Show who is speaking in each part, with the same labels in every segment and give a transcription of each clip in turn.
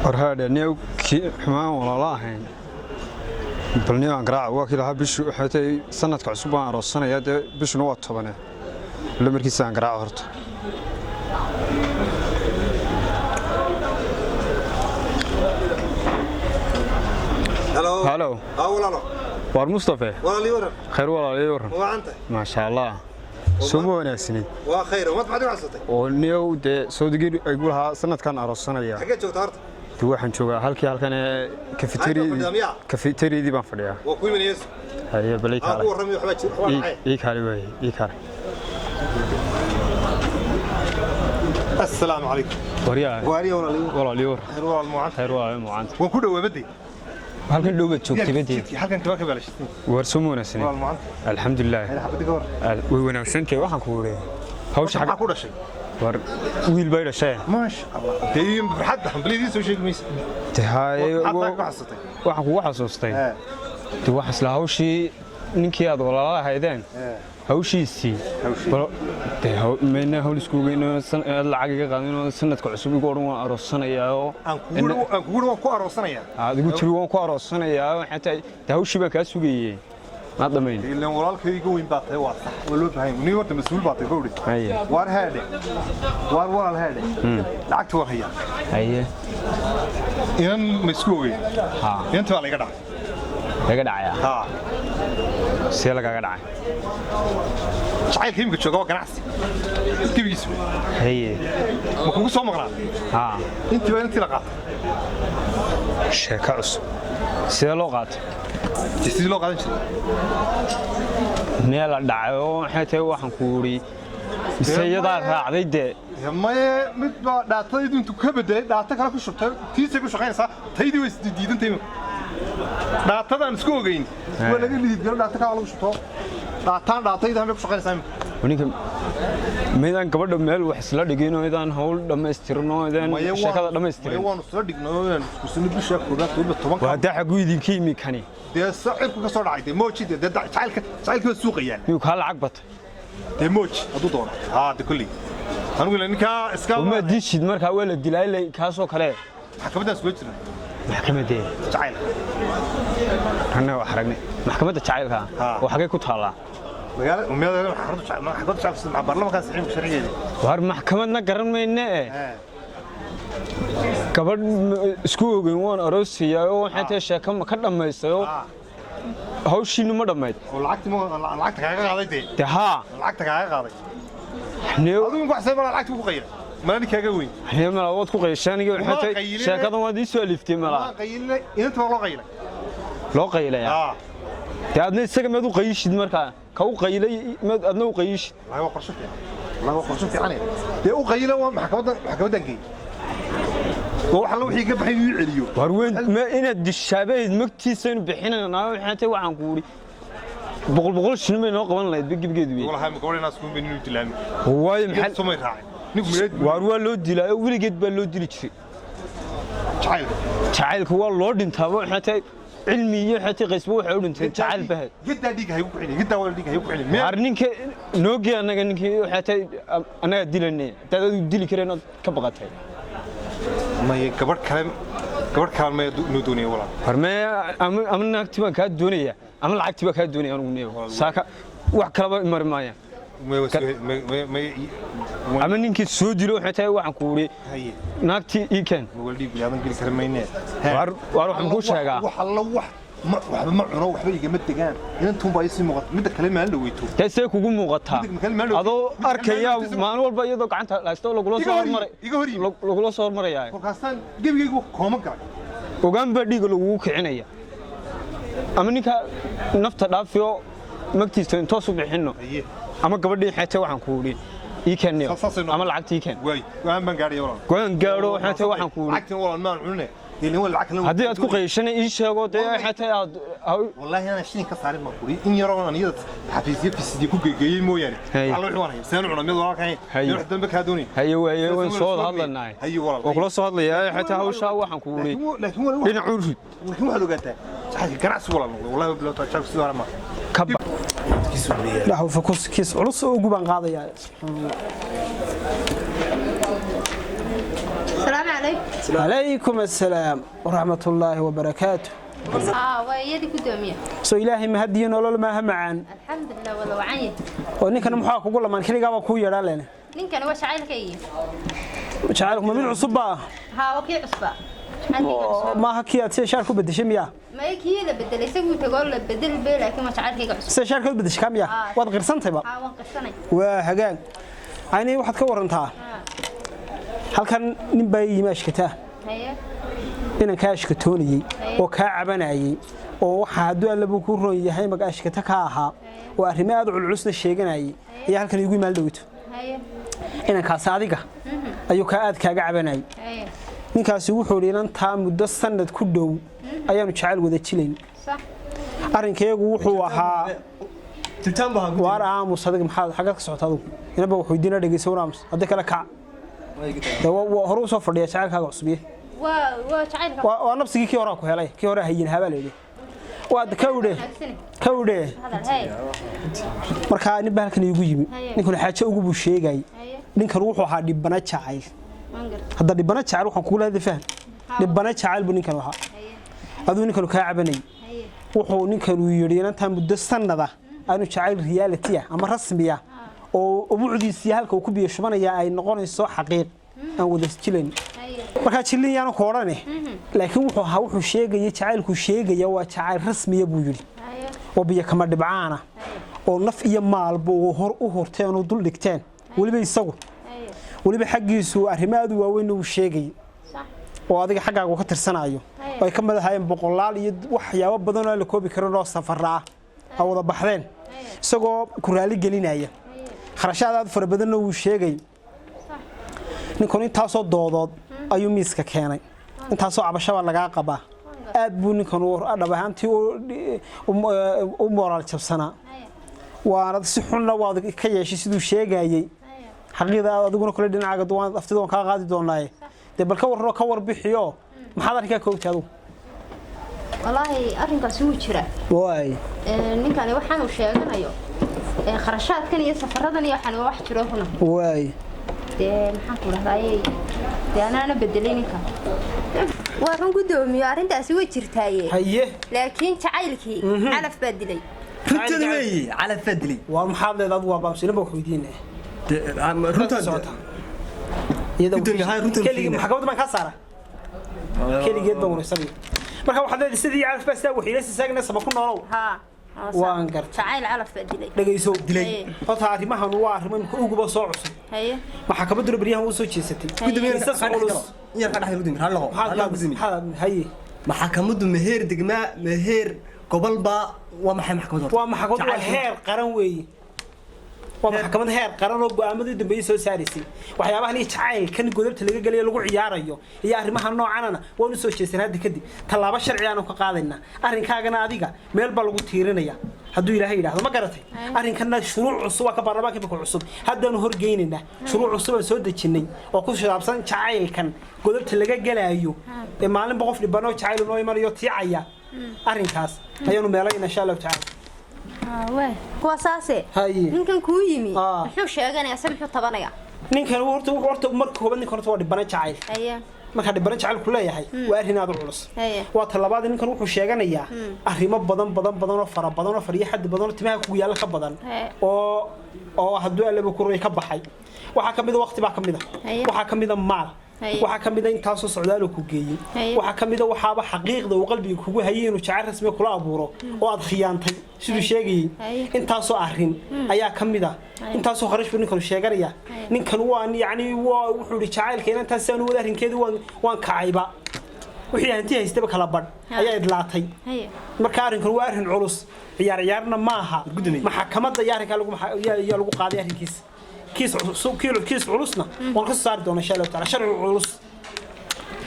Speaker 1: Warhaadhe niyow, kii xumaan walaala ahayn, bal niyow aan garaaca. Waa kii lahaa bishu waxay tahay sanadka cusub baan aroosanayaa, dee bishuna waa 10-e. Ila markiisa aan garaaca horta.
Speaker 2: Halo.
Speaker 1: Halo.
Speaker 2: Haa walaalo.
Speaker 1: Waar Mustafe.
Speaker 2: Walaal, waran.
Speaker 1: Khayr walaalayo, waran.
Speaker 2: Ma wacan tahay?
Speaker 1: Maasha Allah, soo ma wanaagsanin?
Speaker 2: Waa khayr. Umad maxaad u codsatay?
Speaker 1: Oo niyow, dee soodigii igu lahaa sanadkan aroosanaya.
Speaker 2: Xagee joogtaa horta?
Speaker 1: Dee waxaan joogaa halkii halkan ee
Speaker 2: Halkan fadhidaa miyaa?
Speaker 1: kafeteriyadii baan fadhiyaa.
Speaker 2: Waa ku imanayso.
Speaker 1: Haye, balay.
Speaker 2: Haa, ku
Speaker 1: kaale.
Speaker 2: warramay, waxbaa jir, waxbaa dhacay.
Speaker 1: Ii kaale waaye, ii kaale.
Speaker 2: Assalaamu calaykum.
Speaker 1: Waryaa.
Speaker 2: Waariya walaal.
Speaker 1: Walaaliyo, waran.
Speaker 2: Khayr walaal, ma wacan.
Speaker 1: Khayr walaalayo, ma wacanta?
Speaker 2: Waan ku dhawaabadii.
Speaker 1: Halkan dhow baad joogtay badii.
Speaker 2: Halkan kaba ka baalashay.
Speaker 1: War soo ma wanaagsanin?
Speaker 2: Walaal, ma wacan.
Speaker 1: Alxamdulilah.
Speaker 2: Khayr, xabadi ka war.
Speaker 1: Way wanaagsantahay. Waxaan ku wuri hawsha
Speaker 2: Maxaa
Speaker 1: xagga
Speaker 2: ku dhashay?
Speaker 1: War wiil bay dhashay.
Speaker 2: Maasha Allah. Dee farxad hambaliyadii soo sheegi maysa.
Speaker 1: Dee haye.
Speaker 2: Maxaad ku xasuustay?
Speaker 1: Waxaan kugu xasuustay, dee waxaan isla hawshii ninkii aad walaala ahaydeen hawshiisii.
Speaker 2: Hawshii.
Speaker 1: Bal dee mayna hawl iskuugeyno aad lacag iga qaadinoo sanadka cusub igu odhan waan aroosanayaa oo
Speaker 2: Aan kugu waan ku aroosanayaa.
Speaker 1: Aad igu tiri waan ku aroosanayaa, waxay tahay dee hawshii baan kaa sugayey, maad dhamayn.
Speaker 2: Ilaan walaalkayga weyn baa tahay, waa sax. Waa loo baahan yahay. Nin horta mas'uul baa tahay gowri.
Speaker 1: Haye.
Speaker 2: Waar heedhe. Waar walaal heedhe. Lacagta waan hayaa.
Speaker 1: Haye.
Speaker 2: Inan ma isku ogeyn.
Speaker 1: Haa.
Speaker 2: Inanta baa laga dhacay.
Speaker 1: Laga dhacayaa?
Speaker 2: Haa.
Speaker 1: See lagaga dhacay?
Speaker 2: Jacaylka imika jooga waa ganacsi gebigiisu.
Speaker 1: Haye.
Speaker 2: Ma kugu soo maqnaa?
Speaker 1: Haa.
Speaker 2: Intii baa intii la qaatay.
Speaker 1: Sheeko cusub, sidee loo qaatay?
Speaker 2: Dee sidii loo qaadan jiray.
Speaker 1: Meel la dhacay oo maxay tahay? Waxaan ku wuri mise iyadaa raacday dee?
Speaker 2: Dee maye, mid baa dhaatadaydu intuu ka bedelay dhaato kale ku shubtay, tiisay ku shaqaynaysaa, taydii way isdiidantay imika. Dhaatadaan isku ogeyn waa laga liidgalo, dhaato kale lagu shubto, dhaataan dhaataydan bay ku shaqaynaysaa imika.
Speaker 1: Ninka maydaan gabadha meel wax isla dhigin oo idaan hawl dhammaystirin oo idaan sheekada
Speaker 2: maye
Speaker 1: dhammaystirin?
Speaker 2: Waanu soo dhignay oo inaan iskusino bisha koobaad weliba 10-ka.
Speaker 1: Waa haddaa xagguu idinka yimi kani?
Speaker 2: Dee sacirku ka soo dhacay, dee mooji, dee jacaylka jacaylka waa suuqa yaalla.
Speaker 1: Miyuu kaa lacag batay?
Speaker 2: Dee mooji hadduu doono, haa, de kolley anigu ila ninkaa iska
Speaker 1: Uma dishid markaa, waa la dilaa ilaa kaasoo kale.
Speaker 2: Maxkamaddaan soo jirna.
Speaker 1: Maxkamadee?
Speaker 2: Jacaylka.
Speaker 1: Annaga wax aragnay maxkamadda jacaylka.
Speaker 2: Haa.
Speaker 1: Oo xaggee ku taallaa?
Speaker 2: Magaalada magaalada maxkamadda jacaylka, maxkamadda jacaylka maca baarlamaanka saxiib sharcigeeda.
Speaker 1: War maxkamadna garan mayne e gabadh isku ogeyn waan aroosiyaa oo waxay tahay sheeko ma ka dhammaystayoo hawshiinu ma dhammayd?
Speaker 2: Oo lacagti ma lacagta kaaga qaaday dee?
Speaker 1: Dee haa.
Speaker 2: Lacagta kaaga qaaday. Adigu wax sabab lacagta ku qayray mala ninkaaga weyn.
Speaker 1: Niyo mala waad ku qayshay aniga waxay
Speaker 2: Waa
Speaker 1: tahay
Speaker 2: qaylinay.
Speaker 1: Sheekadan waad ii soo aliftay mala.
Speaker 2: Waa qaylinay, inanta waa loo qaylay.
Speaker 1: Loo qaylayaa?
Speaker 2: Haa.
Speaker 1: Dee adna isaga meed u qayishid markaa, ka u qaylay meed adna u qayishid?
Speaker 2: Wallahi waa qorshe fiican, wallahi waa qorshe fiican. Dee u qayla, waa maxkamadda, maxkamaddan geey oo wax alla wixii ka baxay inuu celiyo.
Speaker 1: War weyn ma inaad dishaabahayd magtiisaynu bixinaynaa? Waxay tahay waxaan ku idhi boqol boqol shilin bay noo qaban lahayd gebigeedu wey.
Speaker 2: Wallahi ma gabadha inaas kuun inuu dilaami.
Speaker 1: Waayo maxaa?
Speaker 2: Soo may raacay ninku mireed.
Speaker 1: Waar waa loo dilaayo, weligeed baa loo dili jiray.
Speaker 2: Jacaylka.
Speaker 1: Jacaylka waa loo dhintaaba. Waxay tahay cilmi iyo waxay tahay qaysba waxay u dhinteen jacayl bahayd.
Speaker 2: Giddaa dhiig haygu ku xili, giddaa waa dhiig haygu ku xili.
Speaker 1: Waar ninka noogee annaga ninkii waxay tahay annagaa dilanay haddaad adigu dili kareen ood ka baqatay.
Speaker 2: May gabadh kale, gabadh kale may noo doonaya walaal.
Speaker 1: War mee ama naagti baan kaa doonaya ama lacagti baan kaa doonaya anigu neeyo saaka wax kalaba mari maayaan.
Speaker 2: May may may.
Speaker 1: Ama ninkii soo dilo waxay tahay waxaan ku idhi
Speaker 2: Haye.
Speaker 1: naagtii ii keen.
Speaker 2: Wal dhiig bilaadan geli kara mayne.
Speaker 1: Waar waxaan kuu sheegaa.
Speaker 2: Wax alla wax ma waxba ma cuno, waxba igama degaan, inantuun baa isii muuqata. Midda kale maalin dhaweyto.
Speaker 1: Dee see kugu muuqataa?
Speaker 2: Midda kale maalin
Speaker 1: adoo
Speaker 2: midda kale
Speaker 1: arkaya
Speaker 2: maalin
Speaker 1: maalin walba iyadoo gacanta haysto lagula
Speaker 2: Iga
Speaker 1: soo
Speaker 2: hor yimi,
Speaker 1: hormaray.
Speaker 2: iga hor yimi.
Speaker 1: Lagula soo hormarayaa.
Speaker 2: Kolkaasaan gebigaygu kooma galay.
Speaker 1: Ogaan baa dhiiga lagugu kicinaya ama ninka nafta dhaafiyo magtiisa intoos u bixinno.
Speaker 2: Haye.
Speaker 1: Ama gabadhii xeete waxaan ku idhi ii keen niyo.
Speaker 2: Saasay noqon.
Speaker 1: Ama lacagta ii keen.
Speaker 2: Waay, go'aan baan gaadhay walaal.
Speaker 1: Go'aan gaadho waxay tahay waxaan ku idhi.
Speaker 2: Lacagtan walaal maan cunine, dee nin lacag kale.
Speaker 1: Haddii aad ku qayshana ii sheego dee waxay tahay aad
Speaker 2: Wallaahi anaan shilin ka saarin baan kuri, in yaroo aan iyada xafiisyo fisidyo ku geegeeyey mooyaane.
Speaker 1: Haye.
Speaker 2: Alla wuxuu waan hayay seen cuna mid walaalkan.
Speaker 1: Haye.
Speaker 2: Wax dambe kaa doonay.
Speaker 1: Haye waaye, waan soo wada hadlanahay.
Speaker 2: Haye walaal.
Speaker 1: Oo kula soo hadlayaa waxay tahay hawshaa waxaan ku idhi
Speaker 2: laakiin walaal
Speaker 1: dhinac u rid.
Speaker 2: Laakiin waxaad ogaataa jacaylka ganacsi walaal noqday, wallahi bilaa jacaylka sidoo hore ma
Speaker 1: Ka ba
Speaker 3: Dhaxu fakus kiis culus oo ugu baan qaadayaa.
Speaker 4: السلام عليكم. Calaykum.
Speaker 3: Calaykum assalaam waraxmatullaahi wabarakaatu.
Speaker 4: Waa iyadii, gudoomiye.
Speaker 3: Soo Ilaahay mahadiyo, nolol maaha macaan?
Speaker 4: Alxamdulilah, wada wacan yahay.
Speaker 3: Oo ninkan muxaa kugu lamaan? Keligaabaa kuu yeedhaa leene.
Speaker 4: Ninkani waa jacaylkaygii.
Speaker 3: Jacaylku ma mid cusub baa?
Speaker 4: Haa, waa kii cusba. Jacaylkayga cusub.
Speaker 3: Maaha kii aad sida shaar ku bedeshay miyaa?
Speaker 4: May, kii la bedelay isaguu tagoo la bedel be, laakiin waa jacaylkayga cusub.
Speaker 3: Sida shaarka u bedeshay kaa miyaa?
Speaker 4: Haa.
Speaker 3: Waad qirsantayba?
Speaker 4: Haa, waan qirsanay.
Speaker 3: Waa hagaag. Cayni, waxaad ka warantaa, halkan nin baa yimi ashkataa.
Speaker 4: Haye.
Speaker 3: Inan kaa ashkatoonayey oo kaa cabanayey oo waxa hadduu Allabuu kuu roon yahay maga ashkata ka ahaa oo arrimo aad u culculusna sheeganayay ayaa halkan iigu imaan dhowto.
Speaker 4: Haye.
Speaker 3: Inankaasi adiga ayuu kaa aad kaaga cabanayay.
Speaker 4: Haye.
Speaker 3: Ninkaasi wuxuu yidhi, inantaa muddo sanad ku dhow ayaanu jacayl wada jilayn.
Speaker 4: Sax.
Speaker 3: Arrinkeegu wuxuu ahaa
Speaker 5: Jibtaan baa.
Speaker 3: Waar aamus adiga, maxaad xaggaad ka socota adigu? Inaba wax weydiina, dhegeysa, war aamus, haddii kale kac. Dee hore u soo fadhiya jacaylkaaga cusubiye.
Speaker 4: Waa jacaylka.
Speaker 3: Waa nabsigii kii horaa ku helay, kii hore hayin habaa la yidhi, waa kawdhe.
Speaker 4: Wanaagsane.
Speaker 3: Kawdhe.
Speaker 4: Hadal haye.
Speaker 3: Markaa nin baa halkan iigu yimi.
Speaker 4: Haye.
Speaker 3: Ninkuna xaajo ugu buu sheegay.
Speaker 4: Haye.
Speaker 3: Ninkan wuxuu ahaa dhibana jacayl.
Speaker 4: Waan gartay.
Speaker 3: Hadda dhibana jacayl waxaan kugu leedahay faham, dhibana jacayl buu ninkan ahaa.
Speaker 4: Haye.
Speaker 3: Aduu ninkanu kaa cabanayay.
Speaker 4: Haye.
Speaker 3: Wuxuu ninkanu yidhi, inantaa muddo sanada aanu jacayl reality ah ama rasmi ah oo ubucdiisii halka uu ku biyo shubanaya ay noqonayso xaqiiq aan wada jilayn.
Speaker 4: Haye.
Speaker 3: Markaa jilin yaanu ku odhane, laakiin wuxuu ahaa, wuxuu sheegaya jacaylku sheegaya waa jacayl rasmiya buu yidhi.
Speaker 4: Haye.
Speaker 3: Oo biyo kama dhibcaana oo naf iyo maalba uu hor u hurteen oo dul dhigteen weliba isagu.
Speaker 4: Haye.
Speaker 3: Weliba xaggiisu arrimo aad u waaweyn uu sheegay
Speaker 4: Sax.
Speaker 3: oo adiga xaggaaga uu ka tirsanayo oo ay ka mid ahaayeen boqolaal iyo waxyaabo badan oo aan la koobi karin oo safara ah ay wada baxdeen, isagoo ku raali gelinaya, kharashaad aad u fara badanna wuu sheegay. Ninkun intaasoo doodood ayuu miiska keenay, intaasoo cabashaba lagaa qabaa. Aad buu ninkan dhab ahaantii u moraal jabsanaa.
Speaker 4: Haye.
Speaker 3: Waana si xunna waad ka yeeshay siduu sheegayey.
Speaker 4: Haye.
Speaker 3: Xaqiiqda adiguna kule dhinacaaga waan aftida waan kaa qaadi doonaaye. Dee bal ka warroo, ka warbixiyo, maxaad arrinkaa ka ogtay adigu?
Speaker 4: Wallaahi arrinkaasi wuu jiraa.
Speaker 3: Waay.
Speaker 4: Ninkani waxaan uu sheeganayo, kharashaadkan iyo safaradan iyo waxaan, waa wax jiro runa.
Speaker 3: Waay.
Speaker 4: Dee maxaan ku dhahdaayey, dee anaana bedelay ninka. Waa run, gudoomiyo, arrintaasi way jirtaaye.
Speaker 3: Haye.
Speaker 4: Laakiin jacaylkii calaf baa dilay.
Speaker 5: Runtada weeye, calaf baa dilay.
Speaker 3: Waa maxaad leedahay adigu? Waa baamsiina ba wax weydiinaya.
Speaker 5: Runtada
Speaker 3: socota iyada.
Speaker 5: Gudoomiye, hay, runtan
Speaker 3: keligii
Speaker 5: fiirina.
Speaker 3: Maxkamadda baan kaa saara, keligeed baan wareysanaya. Marka waxaad leedahay sidii calaf baa sidaa waxiilaysa saagna sama ku noolow.
Speaker 4: Haa.
Speaker 3: Waan gartay.
Speaker 4: Jacayl calaf baa dilay.
Speaker 3: Dhegayso.
Speaker 5: Dilay.
Speaker 3: Horta arrimahan waa arrimo imika uguba soo cusub.
Speaker 4: Haye.
Speaker 3: Maxkamadduna beryahan u soo jeesatay.
Speaker 5: Gudoomiye,
Speaker 3: Kiisas culus.
Speaker 5: yar ka dhaxda, gudoomiye, hal noqo.
Speaker 3: Maxaad
Speaker 5: hal gudoomiye.
Speaker 3: Haye.
Speaker 5: Maxkamaddu meheer degmaa, meheer gobol baa? Waa maxay maxkamaddu horta?
Speaker 3: Waa maxkamad, waa
Speaker 5: Jacaylku-
Speaker 3: heer qaran weeye. Waa maxkamad heer qaran oo go'aamadii dambeeyay soo saaraysay waxyaabahan iyo jacaylkan godobta laga gelayo lagu ciyaarayo iyo arrimaha noocanana. Waanu soo jeesan hadda kadib tallaabo sharci aanu ka qaadaynaa arrinkaagana. Adiga meel baa lagu tiirinaya hadduu Ilaahay yidhaahdo. Ma garatay? Arrinkanna shuruuc cusub waa ka baarlamaanka imika cusub haddaanu horgeynaynaa. Shuruuc cusub aan soo dejinnay oo ku saabsan jacaylkan godobta laga gelaayo ee maalinba qof dhibanoo jacayl noo imanayo tiicaya, arrinkaas ayaanu meelaynaa insha Allahu tacaala.
Speaker 4: Kuwa saase.
Speaker 3: Haye.
Speaker 4: Ninkan kuu yimi
Speaker 3: Ah.
Speaker 4: muxuu sheeganayaa se, muxuu tabanayaa?
Speaker 3: Ninkan horta marka koobaad, ninkan horta waa dhibana jacayl.
Speaker 4: Haye.
Speaker 3: Markaa dhibana jacayl ku leeyahay waa arrin aad u culus.
Speaker 4: Haye.
Speaker 3: Waa talabaad, ninkan wuxuu sheeganayaa arrimo badan badan badan oo fara badan oo fariyo xaddi badan oo timaha kugu yaalla ka badan.
Speaker 4: Haye.
Speaker 3: Oo hadduu Allaba ku roy ka baxay. Waxaa ka mid a waqti baa ka mid a.
Speaker 4: Haye.
Speaker 3: Waxaa ka mid a maal.
Speaker 4: Haye.
Speaker 3: Waxaa ka mid a intaasoo socdaal oo ku geeyey.
Speaker 4: Haye.
Speaker 3: Waxaa ka mid a waxaaba xaqiiqda uu qalbiga kugu hayay inuu jacayl rasmi kula abuuro oo aad khiyaantay siduu sheegayey.
Speaker 4: Haye.
Speaker 3: Intaasoo arrin ayaa ka mid a, intaasoo kharash buu ninkanu sheeganaya. Ninkan waan yacni waa wuxuu yidhi jacaylka inantaas saan u wada arrinkeedii waan kacayba, wixii hanti haystaba kala badh ayaa idlaatay.
Speaker 4: Haye.
Speaker 3: Marka arrinkan waa arrin culus, ciyaar ciyaarna maaha.
Speaker 5: Gudoomiye.
Speaker 3: Maxkamadda iyo arrinkaa lagu ayaa lagu qaaday arrinkiisa. Kiis cusub, kiis culusna waan ka soo saari doonaa insha Allahu taala, sharci culus.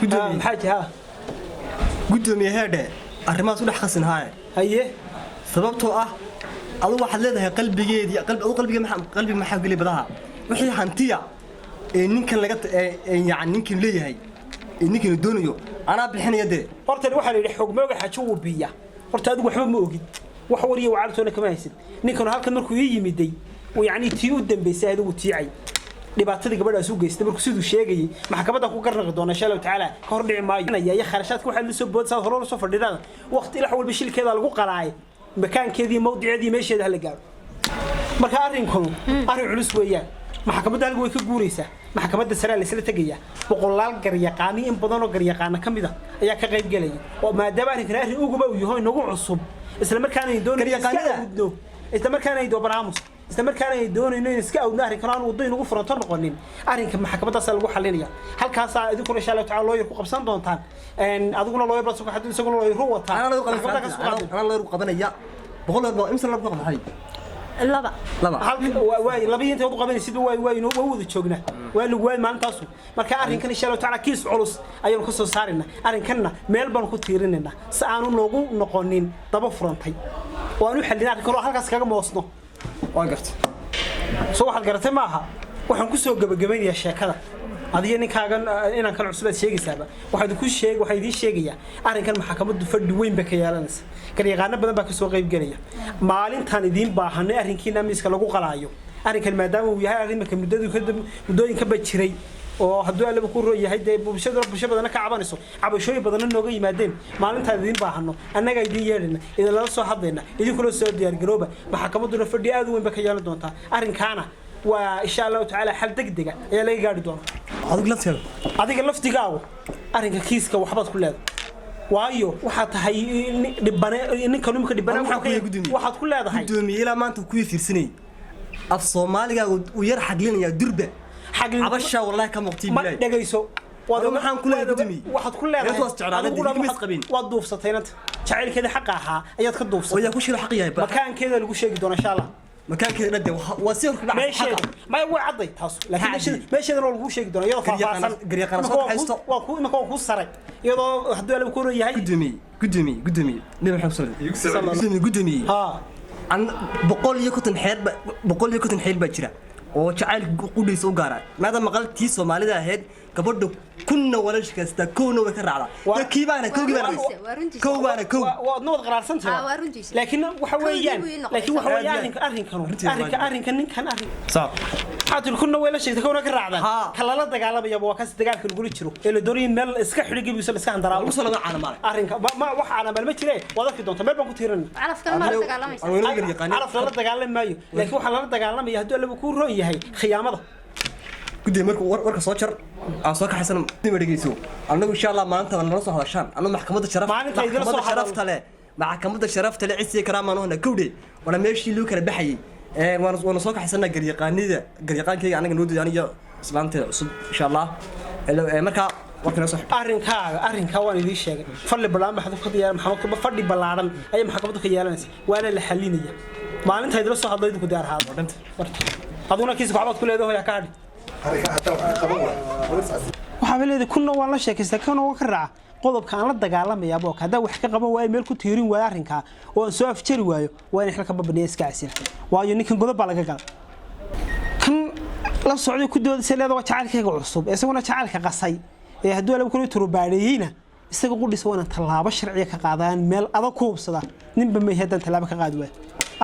Speaker 5: Gudoomiye.
Speaker 3: Maxaa jira?
Speaker 5: Gudoomiye, heedhe, arrimahaas u dhex qasin haaye.
Speaker 3: Haye.
Speaker 5: Sababtoo ah adu waxaad leedahay qalbigeedii qalbi, adu qalbiga maxaa, qalbiga maxaa gelay badaha wixii hantiya ee ninkan laga ee yacni ninkan leeyahay ee ninkan doonayo anaa bixinaya dee.
Speaker 3: Horta waxaa la yidhi xogmooga xajo wuu biiya. Horta adigu waxba ma ogid, wax wariya wacaaltoona kama haysid. Ninkan halkan markuu ii yimiday uu yacni tii u dambaysay adigu tiicay. Dhibaatadii gabadhaas u geystay markuu siduu sheegayay maxkamadda ku garnaqi doona, insha Allahu tacaala, ka hor dhici maayo. Iyo kharashaadka waxaad la soo boodsaad hore la soo fadhidada waqti ilax walba shilkeeda lagu qalaay, makaankeedii, mawdiceedii, meesheeda hala gaaro. Marka arrinkanu arrin culus weeyaan. Maxkamadda halka way ka guuraysaa, maxkamadda sare la isla tegaya. Boqolaal garyaqaani, in badan oo garyaqaana ka mid ah ayaa ka qayb gelaya, oo maadaama arrinkan arrin uguba uu yahay nagu cusub, isla markaana ay doonayno iska
Speaker 5: Garyaqaanida?
Speaker 3: awdno, isla markaana ay doobaraamus, isla markaana ay doonayno in iska awdno arrinkan, aan waddo inagu furanto noqonin. Arrinka maxkamadaasaa lagu xalinaya. Halkaasaa idinkuna, insha Allahu tacala, lawyer ku qabsan doontaan. Adiguna lawyer baad soo kaxay, isaguna lawyer wataa.
Speaker 5: Anaa lagu
Speaker 3: Maxkamadda kaas ku qaadin.
Speaker 5: Anaa lagu qabanaya 100 lawyer baa, imsa lawyer ku qabanay?
Speaker 4: Laba.
Speaker 5: Laba.
Speaker 3: Halka waay laba inta u qabanaysid, waay waa wada joognaa, waa lagu waay maalintaasu. Marka arrinkan, insha Allahu tacaala, kiis culus ayaanu ka soo saaraynaa. Arrinkanna meel baanu ku tiirinaynaa si aanu noogu noqonin daba furantay oo aan u xallin arrinkan oo halkaas kaga moosno.
Speaker 5: Waa gartay.
Speaker 3: Soo waxaad garatay maaha? Waxaan ku soo gabagabaynayaa sheekada adiga ninkaagan inaan kan cusub aad sheegaysaaba. Waxaa idiin sheegayaa arrinkan maxkamaddu fadhi weyn bay ka yeelanaysa, garyaqaano badan baa kasoo qayb gelaya. Maalintaan idiin baahanay arrinkiina miiska lagu qalaayo arrinkan, maadaama uu yahay arrin imika muddadu muddooyinka ba jiray, oo hadduu Allaba ku roo yahay dee bulshada bulsho badanna ka cabanayso, cabashooyin badanna nooga yimaadeen, maalintaan idiin baahano annagaa idiin yeedhayna, idinlala soo hadlayna, idinkula soo diyaargarooba. Maxkamadduna fadhi aad u weyn bay ka yeelan doontaa. Arrinkaana waa, insha Allahu tacaala, xal degdega ayaa laga gaari doonaa.
Speaker 5: Adigu lafteeda.
Speaker 3: Adiga laftigaagu arrinka kiiska waxbaad ku leedahay, waayo waxaad tahay dhibane, ninkan imika dhibane.
Speaker 5: Waxaan ku leeyahay, gudoomiye.
Speaker 3: Waxaad ku leedahay.
Speaker 5: Gudoomiye, ilaa maanta kuwii fiirsanayay af Soomaaliga uu yar xaglinayaa durba. Cabasha wallahi ka muuqtay.
Speaker 3: Ma
Speaker 5: bilaay.
Speaker 3: Dhegayso.
Speaker 5: Adigu maxaan ku leeyahay, gudoomiye?
Speaker 3: Waxaad ku leedahay.
Speaker 5: Reertu waas jeclaaday,
Speaker 3: Adigu
Speaker 5: dee idinka qabin.
Speaker 3: Waad duufsatay inanta jacaylkeeda xaqa ahaa ayaad ka duufsatay.
Speaker 5: Oo yaa ku shiro xaq yahay ba?
Speaker 3: Makaankeeda lagu sheegi doona, insha Allah.
Speaker 5: Makaankeeda dhade waa si hor ku dhacay.
Speaker 3: Meesheeda maya, way cadday taas, laakiin
Speaker 5: Ha,
Speaker 3: meesheedana waa lagu sheegi doona iyadoo faahfaahsan.
Speaker 5: Garyaqaana
Speaker 3: Imika
Speaker 5: soo
Speaker 3: waa
Speaker 5: kaxaysto.
Speaker 3: Imika waa kuu saray iyadoo hadduu Alla ku yahay.
Speaker 5: Gudoomiye, gudoomiye, gudoomiye, nabi maxamed sal gudoomiye, gudoomiye.
Speaker 3: Ha.
Speaker 5: An 150 xeer ba, 150 xeer baa jira oo jacayl qudhiisa u gaara. Maadaama maqal tii Soomaalida ahayd, gabadha kunna walaasha kasta kowna way ka raacdaa. Dee kii baana kowgii baana.
Speaker 4: Waa runtiisa.
Speaker 5: Kow baana kow.
Speaker 3: Waad nabad qaraarsantahay.
Speaker 4: Ah, waa runtiisa.
Speaker 3: Laakiin waxa
Speaker 4: Kowdii
Speaker 3: weeyaan
Speaker 4: buu ii noqday.
Speaker 3: Laakiin waxa weeyaan
Speaker 5: Aad
Speaker 3: arrinka arrinkanu
Speaker 5: Runtiisa
Speaker 3: arrinka
Speaker 5: waa
Speaker 3: arrinka ninkan arrin
Speaker 5: Saa.
Speaker 3: waxaa tiri kunna way la sheegtay, kowna ka raacdaan.
Speaker 5: Ha.
Speaker 3: Ka lala dagaalamayaba waa kaas dagaalka lagula jiro ee la doonaya in meel iska xidho, gebigiisa la iska handaraabo.
Speaker 5: Lagu soo lama caana maale.
Speaker 3: Arrinka ma wax caana maal ma jire, waad arki doontaa, meel baan ku tiirinay.
Speaker 4: Calafkan ma la dagaalamaysa?
Speaker 5: Aan weyno garyaqaanin.
Speaker 3: Calaf lala dagaalami maayo, laakiin waxaa lala dagaalamaya hadduu Allaba kuu roon yahay khiyaamada.
Speaker 5: Gudoomiye, markuu warka soo jar aan soo kaxaysan ma dhegeyso. Annagu insha Allah maalinta nala soo hadashaan annagu maxkamadda sharaf
Speaker 3: Maalinta idinla soo
Speaker 5: maxkamadda sharafta leh, maxkamadda sharafta leh, cisiga karaamaan ohna kowdhe wana meeshii loo kala baxayay. Ee waana soo kaxaysanaa garyaqaanida, garyaqaankayga anaga noo diiday, aniga islaanteeda cusub, insha Allah. Markaa warka noo soo xidh.
Speaker 3: Arrinkaaga, arrinkaa waan idiin sheegay. Fadhi ballaaran maxkamad ka yeelan, maxkamadku fadhi ballaaran ayay maxkamaddu ka yeelanaysa, waana la xalinaya. Maalinta idinla soo hadlo idinku diyaar ahaado. Aduguna kiiska waxbaad ku leedahay, yaa ka hadhi. Waxaa leedahay kunna waan la sheekaystaa, kuna waa ka raaca. Qodobka aan la dagaalamaya booka haddaan wax ka qaban waayo, meel ku tiirin waayo arrinkaa oo aan soo afjari waayo, waa in xilka babaniya iska casila, waayo ninkan godob baa laga gala. Kan la socday ku doodaysa leeda waa jacaylkayga cusub, isaguna jacaylka qasay ee hadduu Alaba kula turubaadheeyeyna, isaga qudhisa waa inaan tallaabo sharciya ka qaadaan, meel adag ku hubsada. Ninba may haddaan tallaabo ka qaadi waayo.